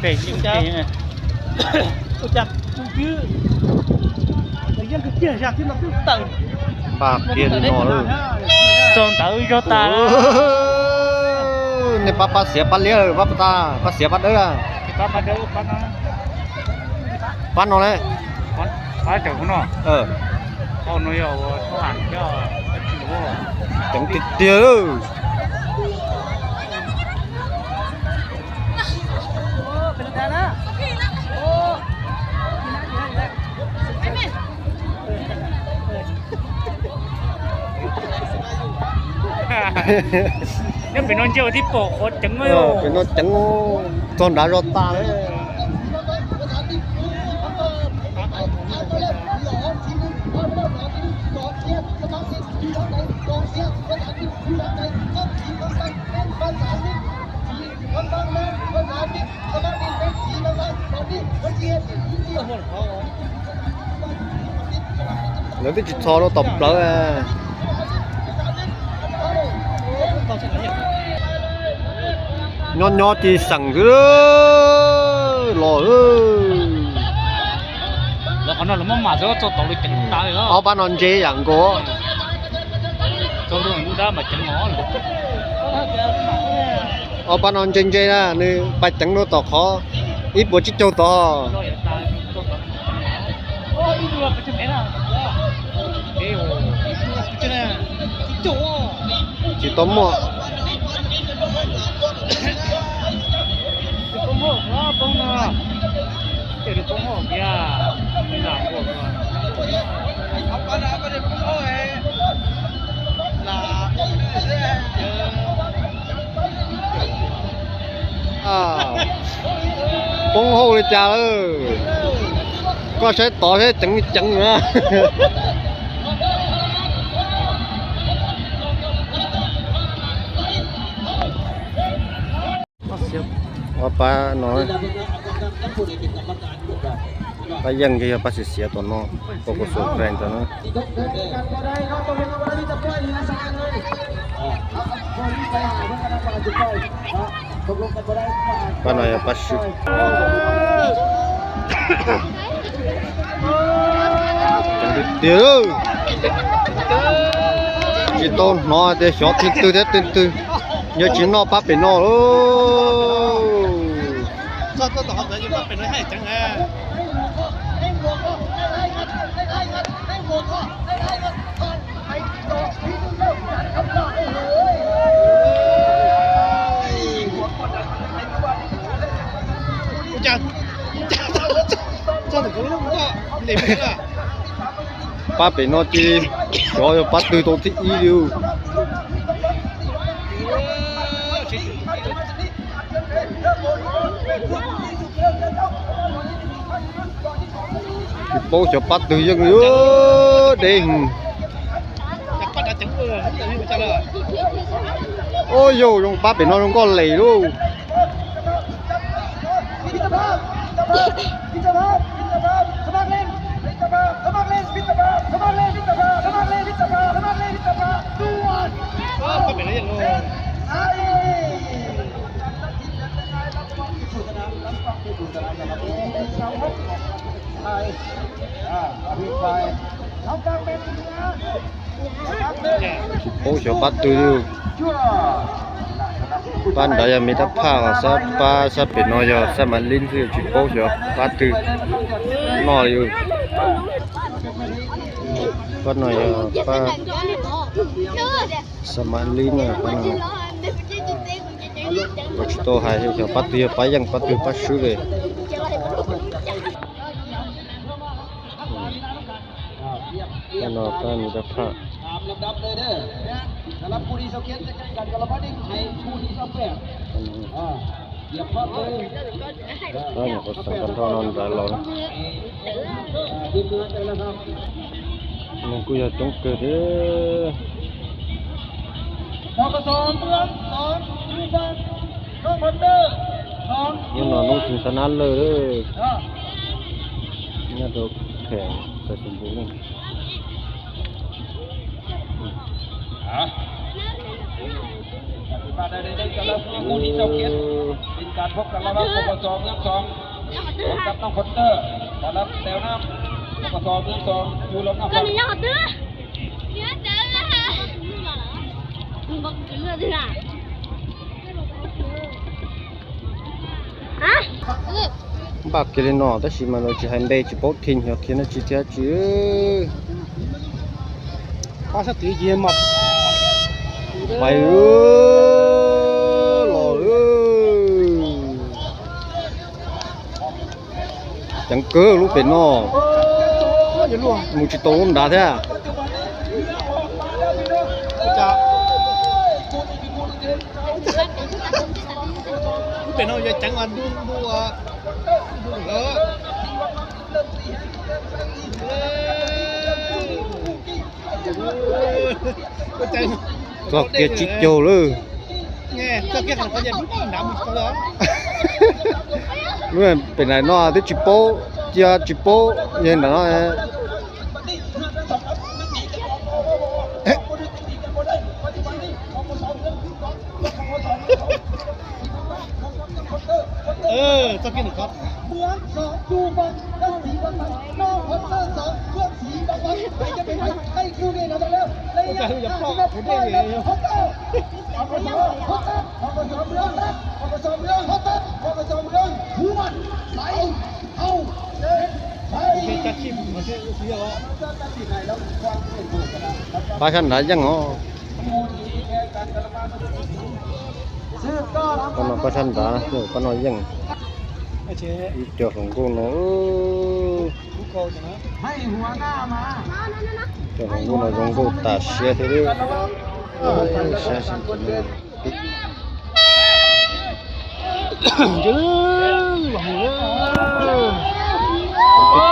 Pem yeej pem. Npaj kiag li no lawm. Txog ntawd zog tas. Nej pab, pab xiav pab liab, pab, pab xiav pab dawb. Pab no ne. Ceev tiag tiag. Nyob pem no ntsia ua tib pom qhov ceev. Pem no ceev, txog nrad zog tas. Lawv twb tsis txhos rau tom plawv. Nyob nyob ces xeem xwb los. Ob pab no ntse yam nkaus. Ob pab no ntse ntse na, nws pais ceev rau tom qhov ib puas tsib caug tod. Tsis tau muaj. Poob hauj li cas lawm? Koj saib tod saib ceev ceev na. Ua pab no, pab yeej yog pab xiav xiav tom no, pab kuv xu fee tom no. Pab no yog pab swb. Tiag, tsis tau hnov tias xyov twg twg thiab twg twg, yog tsis noj pab pem no lauj. Pab pem no ces xyov yog pab twg tau thib ib li. Tsis paub xyov pab twg yeej li, deb heev. Ua yog zoo pab pem no zoo nkauj les lauj. Tsis paub xyov pab twg li. Pab nrad yog Meb Tab Phaj, pab sab pem no yog Xab Mav Lib xwb, tsis paub xyov pab twg noj li. Pab no yog pab Xab Mav Lib na, pab no. Kuv tsis tau hais xyov pab twg yog pab yeej, pab twg pab swb li. Pab no pab Meb Tab Phaj. Pab nyuam qhuav xeem tag nrho no nrad los na. Neeg kuj yog coob kawg thiab. Hnub no hnub Xeev Xab Nab Lawj, nyob rau phem Xais Xeem Npus Leej. Và tại đây, đây là Lâm Nguyên Hùng đi sau kiến. Bên cạnh Phúc là Lâm Bắc, Phúc Sò Ngưỡng Sòng. Phúc Cắp Nông Phật Tơ. Và Lâm Tèo Nam. Phúc Sò Ngưỡng Sòng. Chu Lâm Nam Phật. Npaj kiag li no tab sis mas lawv tsis hais npe tsis paub thi yog thi dab tsi thiab tsis. Pab sab tid ces mas pais los. Ceev kawg lub pem no. Mus tsis tau lub nrad thiab. Lub pem no yog ceev mas ntu ntu ntu lawm. Txog kiag tsib caug lawm. Lub pem nram no twb tsis paub, cia tsis paub, yog nram no. Pab sab nrad yeej os. Pab no pab sab nrad, pab no yeej. Ib co hluas nkauj no, co hluas nkauj no zoo nkauj tas siab thiab.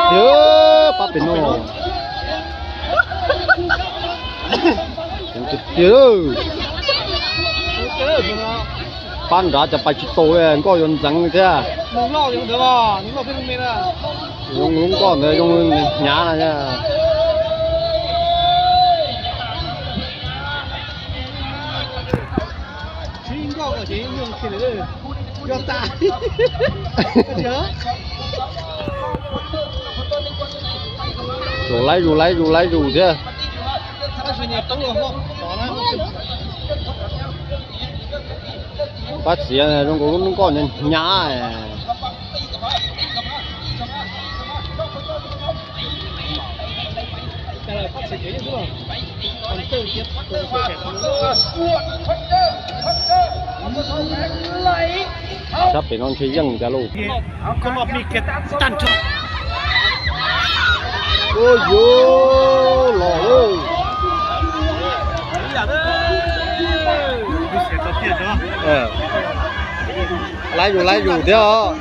Tiag, pab pem no. Tiag, pab nrad cas pais tsis tau li, nkoj yuav ntxeev li thiab. Zoo lub nkoj ntawd zoo hnyav na. Zus laib zus laib zus laib zus thiab. Pab txiav zoo nkaus lub nkoj hnyav. Sab pem no ntshe yeej ncaj lauj. Ua yuav los lawm. Laib yus laib yus thiab os.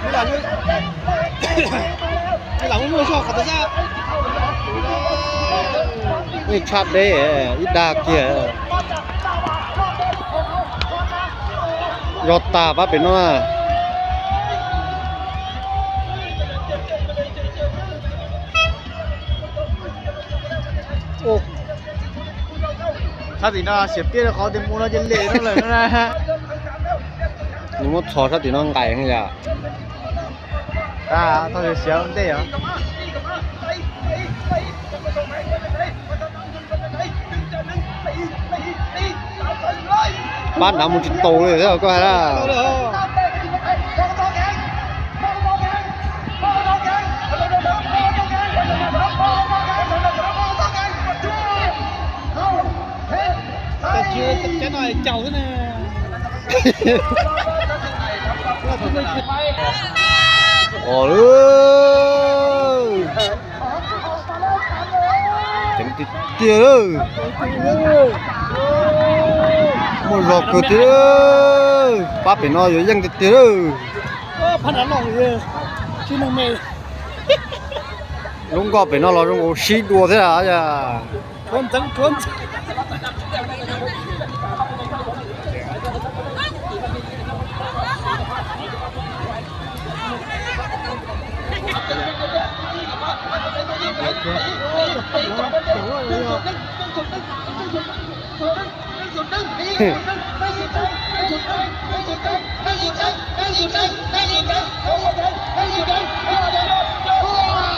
Yeej tshaj deb ib dag kiag. Yog tag pab pem no na. Sab tim no xiam piab rau qhov tias mus no ces lem no lawm no na. Nws muab txhos sab tim no nqaim yom. Tau xiav ua ntej os. Pab nrad mus tsis taus li thiab koj hais na. Os, ceev tiag tiag. Muaj zog kawg tiag. Pab pem no yuav yeej tiag tiag. Lub nkoj pem no los zoo nkaus sib dua thiab. Tus tseeb, peb tus tseeb, peb tus tseeb, peb tus tseeb, peb tus tseeb, peb